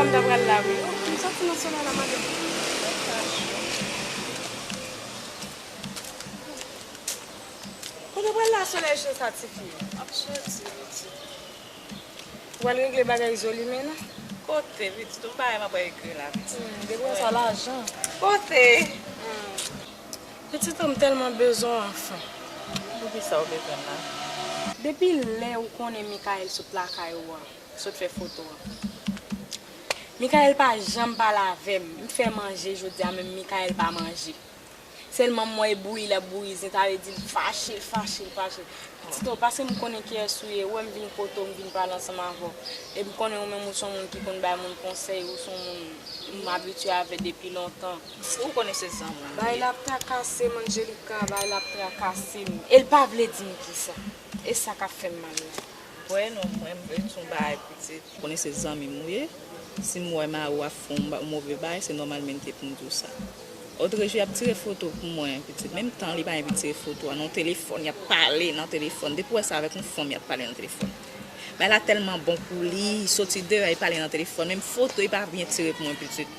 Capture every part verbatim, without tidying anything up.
M ta pral la, wi. Oh, m santi nan solèy la, madanm. Kote w pral la, solèy cho sa, tifi? M ap soti, pitit. Ou pral regle bagay Zolimen an? Kote, pitit? Tout bagay m ap regle la, pitit. Hmm, depi w sa lajan. Kote? Hmm. Pitit, m tèlman bezwen w anfen. Poukisa w bezwen m la? Depi lè ou konnen Mikael sot lakay ou a, sot fè foto a. Mikael pa janm pale avè m. M fè manje jodi a, menm Mikael pa manje. Sèlman m wè bouyi l ap bouyi zen, sa vle di l fache, l fache, l fache. Tito, paske m konnen kiyès ou ye, ou wè m vin kote w, m vin pale ansanm avè w. E m konnen ou menm ou se yon moun ki konn bay moun konsèy, ou se yon moun m abitye avè depi lontan. Ou konnen se zanmi m li ye. Bagay la ap trakase m, Angelica, bagay la ap trakase m. E l pa vle di m kisa. E sa k ap fè m mal la. Bwè non, mwen, m vle di w yon bagay, pitit. Ou konnen se zanmi m ou ye. Si m wè mari w ap fè yon ba-, move bagay, se nòmal menm te pou m di w sa. Otrejou, y ap tire foto pou mwen, pitit. Menm tan li pa envite tire foto a, nan telefòn, y ap pale nan telefòn. Depi w wè sa avèk yon fanm, y ap pale nan telefòn. Bagay la tèlman bon pou li, li soti deyò, y pale nan telefòn. Menm foto, li pa byen tire pou mwen, pitit.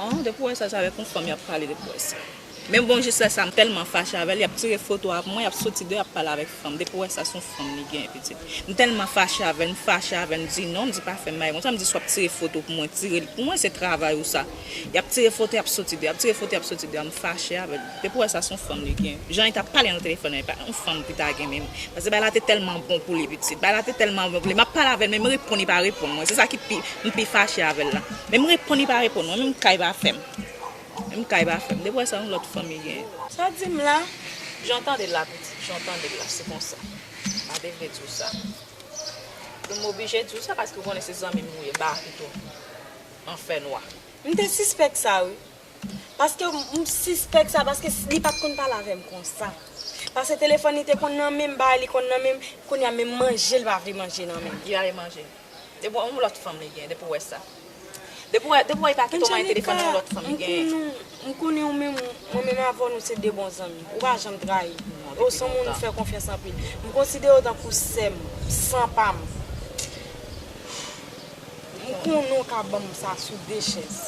An, depi w wè sa, se avèk yon fanm, y ap pale, depi w wè sa. Menm bon, jis lè sa, m tèlman fache avè l, y ap tire foto a pou mwen, y ap soti deyò, y ap pale avèk fanm. Depi w wè sa, se yon fanm li genyen, pitit. M tèlman fache avè l, m fache avè l, m di non, m di pa fè m bagay konsa, m di si w ap tire foto pou mwen, tire l pou mwen, se travay ou sa. Y ap tire foto, y ap soti deyò, y ap tire foto, y ap soti deyò, m fache avè l. Depi w wè sa, se yon fanm li genyen. Jan li t ap pale nan telefòn nan, e pa yon fanm li ta gen menm. Paske bagay la te tèlman bon pou li, pitit. Bagay la te tèlman bon pou li. M ap pale avè l, men m reponn, li pa reponn mwen. Se sa ki pi, m pi fache avè l la. Men m reponn, li pa reponn mwen, menm kay pa fè m. Menm kay pa fè m. Depi w wè sa, yon lòt fanm li genyen. Sa w di m la? Jan w tande l la, pitit, jan w tande l la, se konsa. M pa te vle di w sa. M oblije di w sa paske w konnen se zanmi m ou ye, m pa kite w nan fènwa. M te sispèk sa, wi. Paske m, m sispèk sa, paske s-, li pa t konn pale avè m konsa. Paske telefòn li te konn nan men m, bagay li konn nan men m, kounye a menm manje l pa vle manje nan men m. Li pa vle manje. Depi w wè yon lòt fanm li genyen, depi w wè sa. Depi w wè, depi w wè li pa kite w manyen telefòn nan yon lòt fanm li genyen. Angelica, m konnen, m konnen ou menm, mwen menm avè w nou se de bon zanmi. Ou pa janm trayi m. Non, depi lontan. Ou se yon moun m fè konfyans anpil. M konsidere w tankou sè m, san pa m. M konnen w ka ban m sa sou de chèz.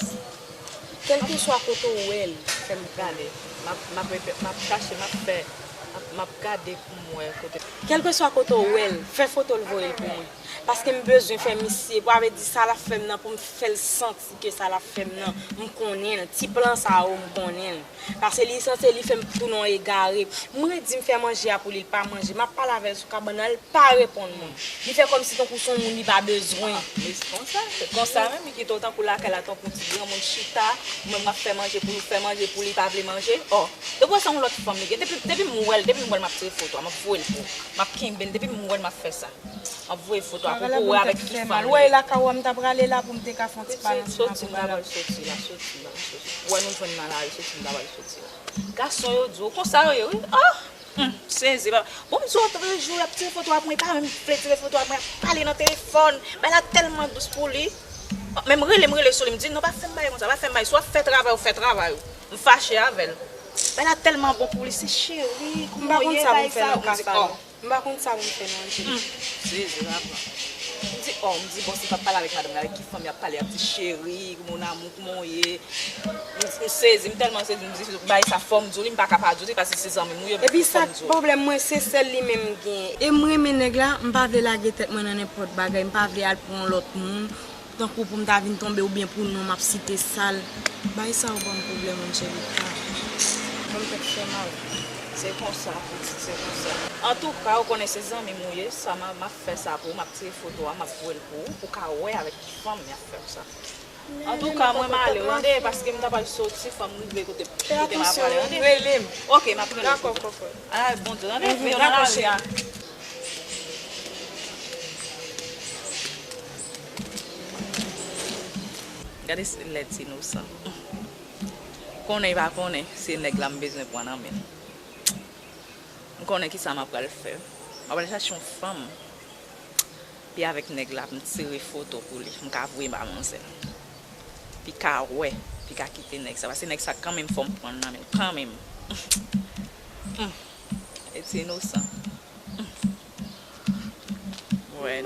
Kèlkeswa kote w wè l, fè m konnen. Gade, m ap, m ap refe-, m ap chache, m ap fè, m ap, m ap gade pou m wè kote. Kèlkeswa kote w wè l, fè foto l voye l pou mwen. Paske m bezwen fè misye, pou avè di sa l ap fè m nan, pou m fè l santi ke sa l ap fè m nan, m konnen l. Ti plan sa yo, m konnen l. Paske li sanse li fè m tounen yon egare. M redi m fè manje a pou li, l pa manje. M ap pale avè l sou kabann nan, l pa reponn mwen. Li fè kòmsi tankou se yon moun li pa bezwen. Ah, men se konsa, se konsa menm, li kite w tankou lakay la, tankou ti granmoun chita, mwen m ap fè manje pou li, fè manje pou li, pa vle manje. Oh, depi w wè se yon lòt fanm li gen, depi, depi m wè l, depi m wè l, m ap tire foto a, m ap voye l pou ou. M ap kenbe l, depi m wè l, m ap fè sa. M ap voye foto a pou, pou w wè avèk ki fanm li ye. Ou wè, e lakay ou a m ta prale la pou m te ka fè yon ti pale ansanm avè w la. Soti, m ta pral soti la, soti, m ta pral soti. Ou wè nou jwenn nan lari, soti, m ta pral soti la. Gason yo di w, konsa yo ye, wi. Oh! Hmm, sezi, papa. Bon, m di w, otrejou, y ap tire foto a pou mwen, li pa menm vle tire foto a pou mwen, y ap pale nan telefòn. Bagay la tèlman dous pou li. Men m rele, m rele sou li, m di, non, pa fè m bagay konsa, pa fè m bagay. Si w ap fè travay ou, fè travay ou. M fache avè l. Bagay la tèlman bon pou li, se cheri, kouman w ye, bagay sa yo. M pa konn sa pou m fè nan ka sa, non. M pa konn sa pou m fè non, Angelique. Hmm. Sezi, papa. M di, oh, m di, bon, si l p ap pale avèk madanm nan, avèk ki fanm y ap pale, y ap di, cheri, mon amour, kouman w ye? M, m sezi, m tèlman sezi, m di, bagay sa fò m di w li, m pa ka pa di w li, paske se zanmi m ou ye, fò m di w. Epi sa k pwoblèm mwen, se sèl li menm m genyen. E m renmen nèg la, m pa vle lage tèt mwen nan nenpòt bagay, m pa vle al pran yon lòt moun. Tankou pou m ta vin tonbe oubyen pou non m ap site sal. Bagay sa yo ban m pwoblèm, Angelica. Ban m tèt fè mal. Se konsa, pitit, se konsa. Antouka, ou konnen se zanmi m ou ye, sa m a, m ap fè sa pou ou, m ap tire foto a, m ap voye l pou ou, pou w ka wè avèk ki fanm y ap fè w sa. Antouka, mwen m ale, tande, paske m ta pral soti, fò m rive kote, kote m ap prale, tande? Fè atansyon, rele m. Ok, m ap rele w. Dakò, kòkòt. Ala Bondye, tande? Mhm, dakò, cheri. Gade lè ti inosan. Konnen pa konnen, se nèg la m bezwen pran nan men l. M konnen kisa m ap pral fè. M ap pral chache yon fanm. Pi avèk nèg la, m tire foto pou li. M ka voye ba manzè. Pi ka wè, pi ka kite nèg sa. Paske nèg sa kanmenm fò m pran l nan men l. Kanmenm. Hmm. E ti inosan. Wè.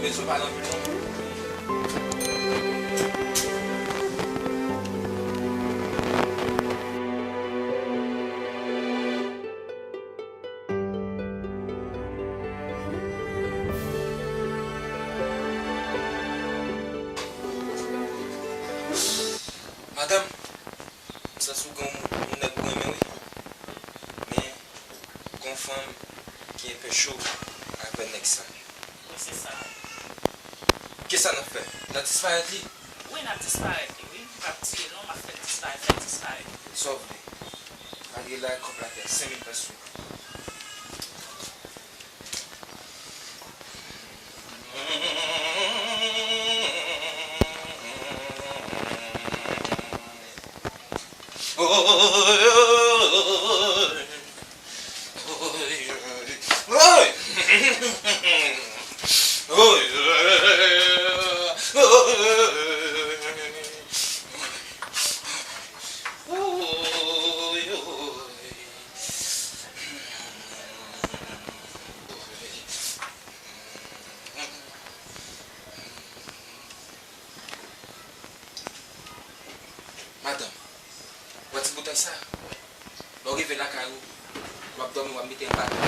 Bezwen pale anpil non. Madanm, m santi w gen yon, yon nèg ou renmen wi. Men, gen yon fanm ki enpe cho avè nèg sa. Wi, se sa. Kisa n ap fè? N ap disparèt li? Wi, n ap disparèt li, wi. M p ap tiye l non, m ap fè l disparèt, fè l disparèt. Sa w vle? Lage la, kòb la atè, senk mil pèso. Madanm, w wè ti boutèy sa? Lè w rive lakay ou, w ap dòmi, w ap mete anba tab.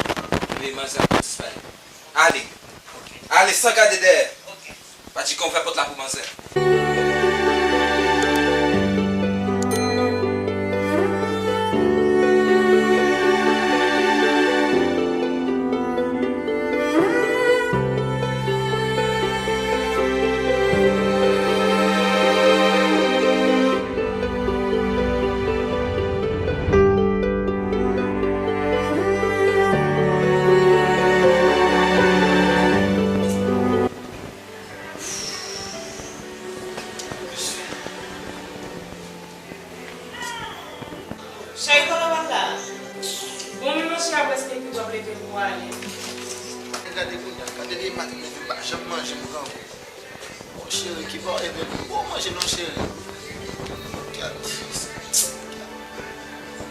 Epi manzè ap disparèt. Ale! Ale san gade dèyè! Pa di ke w ouvè pòt la pou manzè. Cheri, kote w al la? Bon, men manje a prèske kwit, w ap leve pou w ale. Gade kounye a, gade depi maten m leve, m pa janm manje m grangou. Bon, cheri, ki bò, ebyen, bon, manje non, cheri. Gad.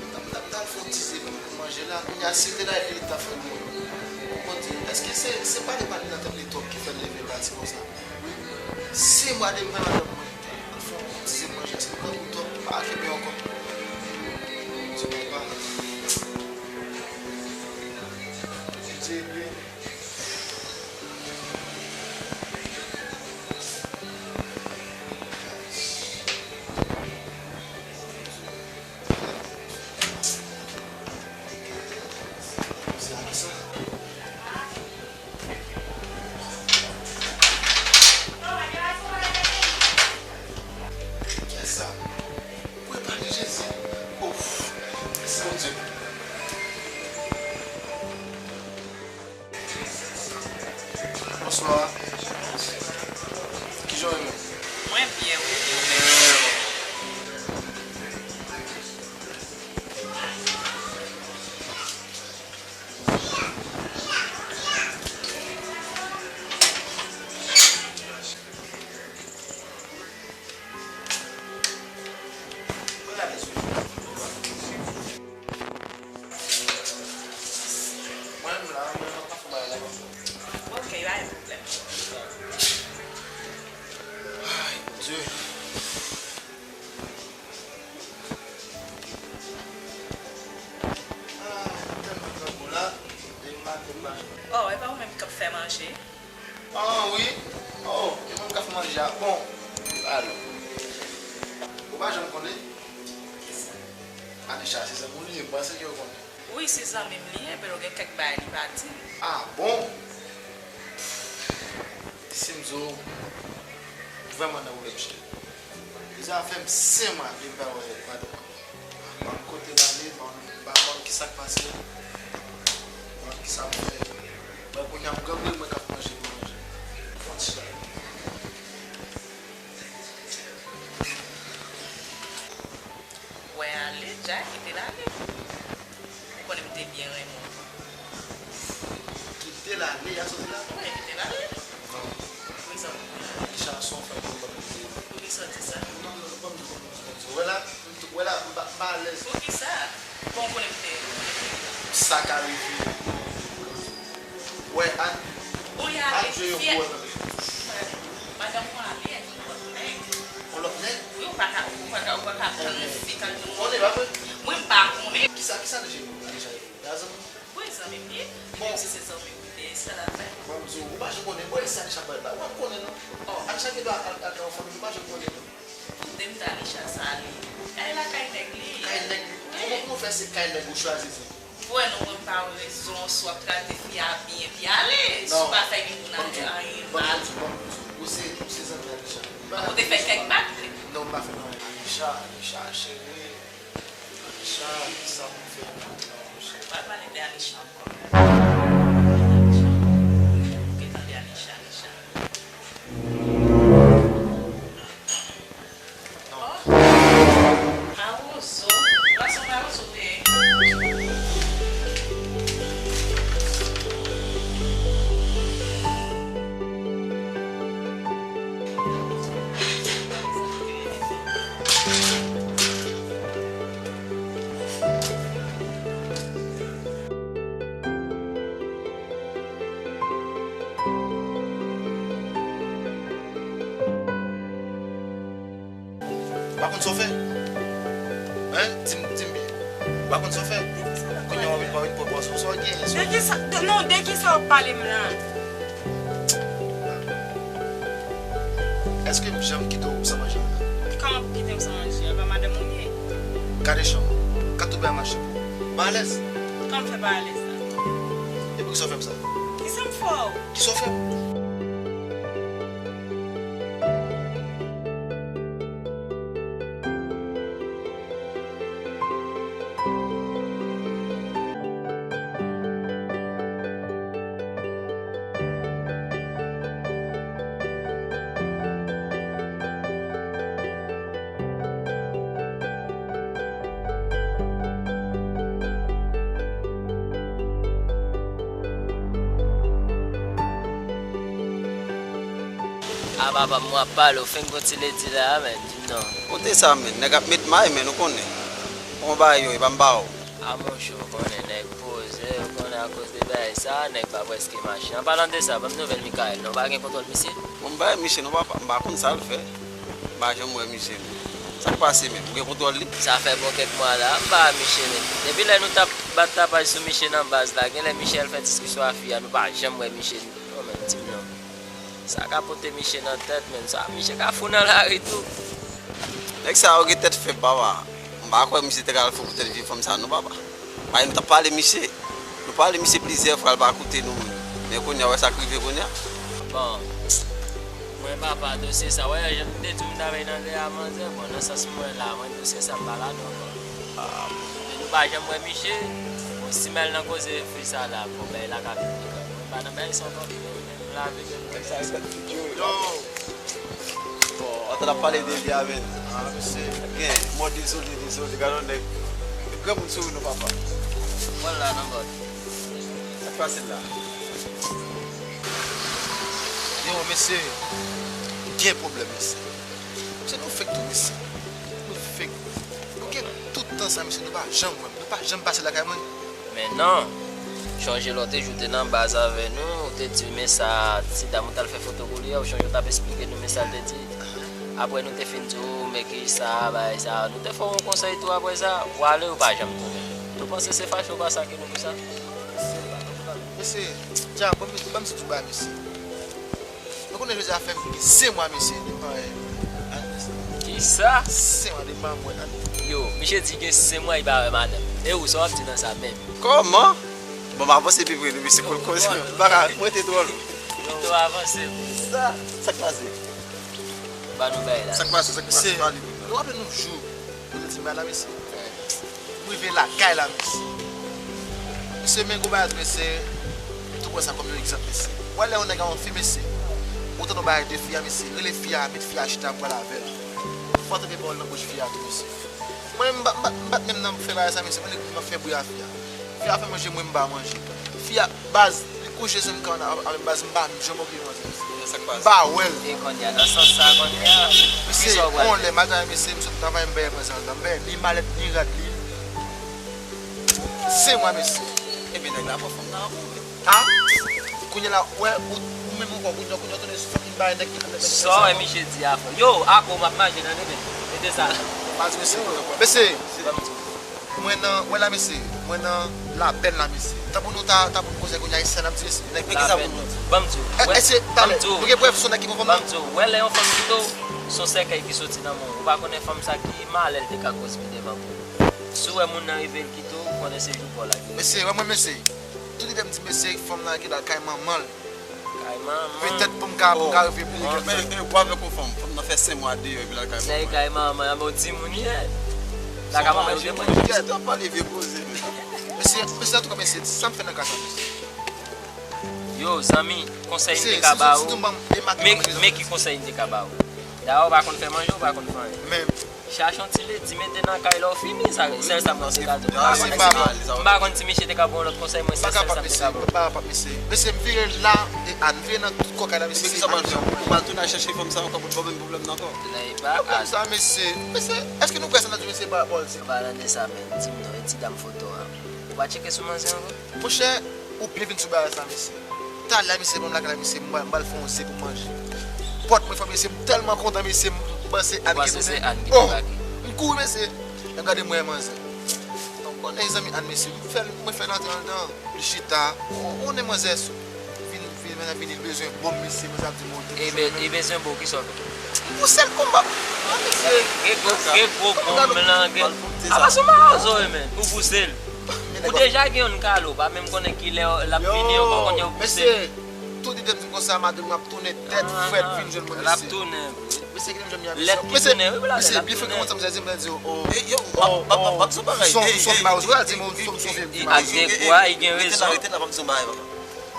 N ap, n ap, n ap fè yon ti ze pou manje la. Kounye a, si l te la, li t ap fè l mwen. Bon, Bondye, èske se, se pale, pale nan tèt li twòp ki fè l leve pati konsa? Wi. Se mwa depi m wè madanm mwen. N ap fè yon ti ze manje, se mwen pou twòp, pa kenbe ankò. Bondye, papa. Bondye, ede m. Kiyès sa? Prepare Jezi. Ouf. Mèsi Bondye. Bonswa. Kijan w ye menm? Mwen byen, wi, e ou menm? Mwen menm la, mwen pa fè bagay la. Ok, pa gen pwoblèm. Ay, Bondye. Ah, m tèlman grangou la, depi maten m pa. Oh, e pa ou menm k ap fè manje? Ah, wi. Oh, e mwen k ap fè manje a. Bon, alò. Ou pa janm konnen? Kisa? Anisha, se zanmi w li ye, m panse ke w konnen. Wi, se zanmi m li ye, men gen kèk bagay li pa di m. Ah, bon? Si m di w, m vrèman nan pwoblèm, cheri. Deja fè m senk mwa depi m pa wè madanm mwen. M pa konn kote l ale, m pa konn, m pa konn kisa k pase. M pa konn kisa m fè. Mwen kounye a m grangou, mwen k ap manje pou manje. Fò ti chay. Wè ale, Jay, kite l ale. Ou konnen m te byen renmen w. Kite l ale, y a soti la? Wi, kite l ale. Non. Poukisa? Li chason fè pou mwen. Poukisa w di sa? Non, non, non, ban m di, ban m di, ban m di. Wè la, m t-, wè la, m pa, m pa alèz. Poukisa? Bon, ou konnen m te. Sa ka rive. Wè, a, ou y ale, a jwe yon fyè- wòl nan vi. Ou pa ka, ou pa ka tann fi k ap di w. Konnen, pa vre? Mwen, m pa konnen. Kisa, kisa deja yo? Deja yo? Gazon? Wi, zanmi m ye. Bon. Menm si se zanmi m li ye, sa l ap fè? Bon, m di w, ou pa janm konnen. Bon, e sa Alisha pral bay. Ou pa konnen, non. Oh. Alisha gen dwa al, al, al nan yon fanmi, ou pa janm konnen, non. Koute m, Alisha sa li. Kay la, kay nèg li. Kay nèg li. Wi. Kòman pou nou fè se kay nèg ou chwazi, di? Ou wè non, mwen pa wè rezon si w ap trate fi a byen, pi ale. Si w pa fè gen moun anyen mal. Ou se, ou se zanmi Alisha. Ou te fè kèk bak vre? Non, m pa fè non. Alisha, Alisha, cheri. Alisha, sa pou fè? Ou pa pale de Alisha ankò. Ou gentan de Alisha, Alisha. Mawozo. Gason mawozo te ye. Ou pa konn sa w fè? Hein? Di m, di m byen. Ou pa konn sa w fè? Kounye a w ap vin, w ap vin pran pòz ou, sa w gen? De ki sa, de, non, de ki sa w ap pale m la? Èske m janm kite w san manje? Kòman kite m san manje? A pa madanm ou m ye? Gade jan w, gad tout bagay mache pou ou. Ou pa alèz? Kòman m fè pa alèz la? E poukisa w fè m sa? Kisa m fè w? Kisa w fè m? A papa m, w ap pale, w fenk gon ti ledi la a, men, di m non. Kote sa, men? Nèg ap met may, men, ou konnen. Bon bagay yo, e pa m ba w. A monchè, ou konnen nèg poze, ou konnen akoz de bagay sa, nèg pa prèske mache. An palan de sa, ban m nouvèl Mikaèl non, ou pa gen kontwòl misye? Bon, m pa wè misye non, papa, m pa konn sa l fè. M pa janm wè misye non. Sa k pase menm? Ou gen kontwòl li? Sa fè bon kèk mwa la, m pa wè misye menm. Depi lè nou t ap bat tapaj sou misye nan baz la, genlè misye al fè diskisyon a fi a, nou pa janm wè misye non, menm, di m non. Sa ka pote misye nan tèt, menm sa, misye ka fou nan lari tou. Nèg sa yo gen tèt fèb, papa. M pa kwè misye te ka al fou poutèt vye fanm sa non, papa. Paske nou t ap pale misye. Nou pale misye plizyè fwa, l pa koute nou menm. Men kounye a, w wè sa k rive kounye a? Bon, mwen papa, dosye sa, w wè jan m te di w m ta vin nan lè a manzè, bon, nan sans mwen la, mwen dosye sa m pa ladan ankò. Men nou pa janm wè misye. Bon, si m al nan koze fi sa la, bon, bagay la ka vin pi grav. Mwen pa nan bagay sa ankò, men m lave men m. Yo! Bon, antan n ap pale de li a, men. Ah, mesye. Gen, mò dezole, dezole, gade yon nèg. Granmoun souri non, papa. Mwen la, nan bòt. Sa k pase la? Yo, mesye, gen pwoblèm, mesye. Se nou fèk tou, mesye. Nou fèk. Nou gen tout tan sa, mesye, nou pa janm wè m. Nou pa janm pase lakay mwen. Men non. Chonje lòt jou w te nan baz avè nou, ou te di men sa ti dam ou t al fè foto pou li a, ou chonje w t ap esplike nou men sa l te di. Apre nou te fin di w men ki sa, bagay sa, nou te fè w yon konsèy tou apre sa, ou ale, ou pa janm tounen. Nou panse se fache ou pa sa ki nou pou sa. Mesye, dja, ban m, ban m di w bagay, mesye. Nou konnen jodi a fè gen senk mwa, mesye, depi m pa wè Ernest. Kisa? Senk mwa depi m pa wè Ernest. Yo, misye di gen senk mwa li pa wè madanm. E ou, sa w ap di nan sa menm? Kòman? Bon, m avanse pi pre, mesye, pou l koze. M pa ka rete twò lwen. Pito avanse. Sa, sa k pase? Ba nou bay la. Sa k pase, sa k pase? Mesye, nou raple nou jou. Yo te di m bay la, mesye. M rive lakay la, mesye. Mesye, men gwo bagay, mesye. M tou pran sa kòm yon egzanp, mesye. Ou wè lè yon nèg a yon fi, mesye. Ou tande yon bagay de fi a, mesye. Rele fi a, met fi a chita, pral avè l. Fò w tande pawòl nan bouch fi a tou, mesye. Mwen, m pa, m pa, m pa t menm nan fè bagay sa, mesye. Mwen, m ap fè bri a fi a. Fi a fè manje, mwen, m ba manje. Fi a, baz, li kouche sou m kanna avè m, baz, m pa janm obliye manzè. Sa k pase? M pa wè l. E kounye a, nan sans sa kounye a, mesye, kisa w pral fè? Yon lè maten, mesye, m sot travay, m veye manzè anndan, m veye ni malèt, ni rad li. Senk mwa, mesye. Ebyen, nèg la pran fanm nan ankò, wi. Ha? Kounye a la, wè, ou, ou menm ankò, kounye a, kounye a, tounen sou fucking bagay nèg ki anndan. Sa w wè misye di a fò. Yo, ako, m ap mache, tande byen. Se sa. Pa di mesye. Mesye, mwen nan, wè la mesye, mwen nan lapèn la mesye. Tanpou nou ta, tanpou nou konsèy kounye a, sa n ap di mesye. Nèg ki sa pou nou di. Ban m di w. Èske, talè, nou gen prèv sou nèg ki pran fanm nan? Ban m di w, wè lè yon fanm kite w, se yon sèkèy ki soti nan men w. Ou pa konnen fanm sa ki malè l te ka koz pi devan pou ou. Si w wè moun nan rive l kite w, ou konnen se jou pa w la ki rive. Mesye, wè mwen mesye. Tout ide m di mesye, fanm nan ki la kay manman l. Kay manman. Petèt pou m ka, pou m ka rive pi lwen. Men, e, ou avèk yon fanm, fanm nan fè senk mwa deyò, epi l al kay manman. Sa e kay manman, an, bon timoun ye. La ka manman yo te mwen. Mesye, mesye, antouka, mesye, sa m fè nan ka sa, mesye? Yo, zanmi, konsèy m te ka ba ou. Men, men ki konsèy m te ka ba ou? Dayè, ou pa konn fè manje, ou pa konn fè anyen. Men, chache yon ti ledi, mete nan kay la, ou fini, sa, sèl sa mwen te ka di w. M pa konn si misye te ka ba w yon lòt konsèy, mwen se sèl sa m te ka ba w. M pa kapab, mesye. Mesye, m vire la, e Ann, m vire nan tout kò kay la, mesye. Kisa w pral fè? Ou pral tounen al chèche fanm sa ankò pou l ba w menm pwoblèm nan ankò? Nan e pa Ann. Pwoblèm sa, mesye. Mesye, èske nou kwè sa n ap di mesye pa pòl? Se pa nan de sa, men. Di m non, e ti dam foto a. Ou pa tcheke sou manzè ankò? Monchè, ou byen vin sou bagay sa, mesye. Talè a, mesye, bon, m lakay la, mesye, m ba, m ba l fè yon ze pou manje. Pòt mwen fè, mesye, m tèlman kontan, mesye, m panse Ann ki tounen. Oh, m kouri, mesye. Lè m gade, m wè manzè. Donk, konnen zanmi Ann, mesye, m fè, mwen fè l antre anndan. Li chita. Oh, konnen manzè sou. Vin, vin, vin, vin, li bezwen bon, mesye, manzè ap di m, oh, e be-, e bezwen bon, kisa w fè? M pouse l konba. Ah, mesye. Gen gwo, gen gwo bon m lan, gen. A pa sou mawozo, e, men. Ou pouse l. Ou deja gen yon kalo, pa menm konnen kilè l ap fini, ou pa konnen ou pouse l. Mesye, tout ide m di m konsa, madanm mwen ap tounen tèt frèt vin jwenn mwen, mesye. L ap tounen vre. Mesye, ki m jwenn mwen, mesye. Lèt ki tounen, wi, mesye, byen frekan konsa, m di, m di, oh, oh, m son, m son bagay. Ou di, m son, m son vye. Ak de kwa, li gen rezon. Rete la, rete la, pa m di yon bagay, papa.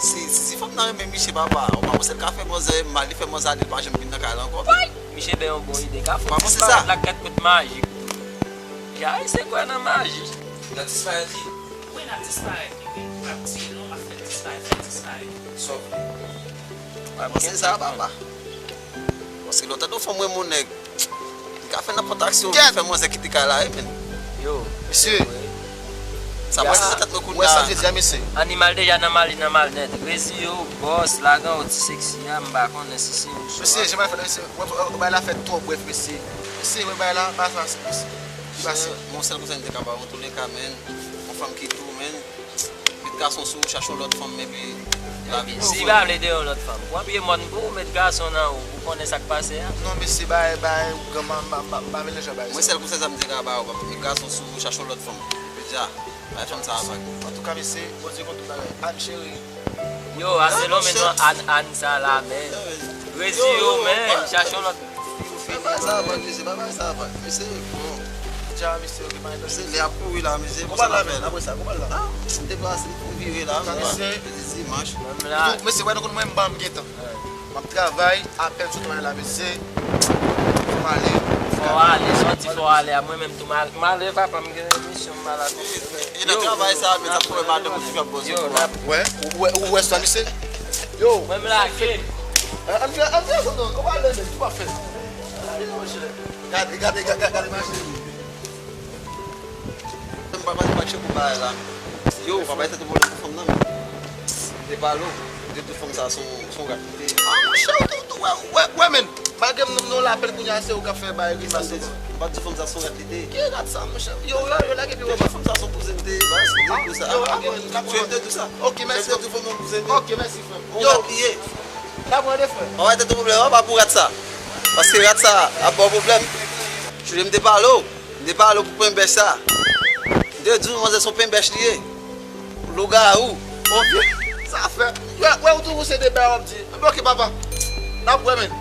Si, si, si fanm nan renmen misye, papa, ou pa panse l ka fè manzè mal, li fè manzè ale, li pa janm vin nan kay la ankò? Misye bay yon bon ide, ka fè ti disparèt lakèt kout majik. Karese kwè nan maji. N ap disparèt li. Wi, n ap disparèt li, wi. N ap tiye non, n ap fè l disparèt, fè l disparèt. Sòf. Panse sa, papa. Paske lè w tande yon fanm renmen yon nèg, li ka fè nenpòt aksyon, li fè manzè kite kay la, wi, men. Yo. Mesye. Sa pase nan tèt mwen kounye a. Wè sa m te di a, mesye. Animal deja nan mal, li nan mal nèt. Rezi yo, bòs, lagan, ou ti seksi a, m pa konnen si se ou swa. Mesye, jan bagay la fèt, mesye. Wè, wè, wè, bagay la fèt twò brèf, mesye. Mesye, wè, bagay la, bagay la, mesye. Li pase. Mon sèl konsèy m te ka ba w, antouleka, men, yon fanm ki tou, men, met gason sou ou, chache yon lòt fanm, epi lavi. Si li pa vle de yon lòt fanm, pran pye mòn pou ou, met gason nan ou, ou konnen sa k pase a. Non, mesye, bagay, bagay, ou gran, m pa, m pa, m pa, m pa vle jan bagay sa. Mwen, sèl konsèy sa m te ka ba w, papa, met gason sou ou, chache yon lòt fanm. Epi dja. Bay fanm sa a vag. Antouka, mesye, Bondye konn tout bagay. Ann cheri. Yo, ase lonmen non Ann, Ann sa la, men. Rezi yo, men. Chache yon lòt fi ou fini. Bay sa a vag, mesye, bay sa a vag. Mesye, bon. Dja, mesye, yo, ki pa enteresan. Mesye, lè ap kouri la, mesye. Koupa la, men, apre sa, koupa la. Ah, m deplase, m vire la, mesye. Jodi dimanch. Menm la. Mesye, wè, nou konn mwen, m pa m gentan. M ap travay, apèn sou travay la, mesye. Fò m ale. Fò w ale, sòti fò w ale. A mwen menm tou, m al-, m ale, papa, m gen misyon, m malad. E nan travay sa, men sa pwoblèm madanm ou toujou ap bòs ou. Wè, ou wè, ou wè sa, mesye? Yo. Mwen m lage. An, an fè, an fè, non, non, ou pa ale, men, ou pa fè. Gade, gade, gade, gade, gade, mache. M pa pale pa tchèk ou bagay la. Yo, ou pa bay tèt ou pwoblèm pou fanm nan, men. M te pale w, m te di w fanm sa se yon, se yon rat li te ye. Ah, monchè, ou tou, ou tou, wè, wè, wè, men. Malgre m nan lapèn kounye a, se ou k ap fè bagay grimas yo. M pa t di fanm sa se yon rat li te ye. Ki rat sa, monchè? Yo, yo, yo lage pi wè. M te di fanm sa se yon kouzen li te ye. Bagay, m te di w sa. Ah, ah, ah, m te di w sa. Ok, mèsi. M te di fanm nan kouzen li te ye. Ok, mèsi, frè m. Yon rat li ye. N ap rande frè. Anba tèt ou pwoblèm, anba pou rat sa. Paske rat sa ap ba w pwoblèm. Jodi m te pale w, m te pale w pou penbèch sa. M te di w manzè se yon penbèch li ye. Lougawou. Ok, sa fè. Wè, wè, ou toujou se de bagay w ap di. Anben, ok, papa. N ap wè, men.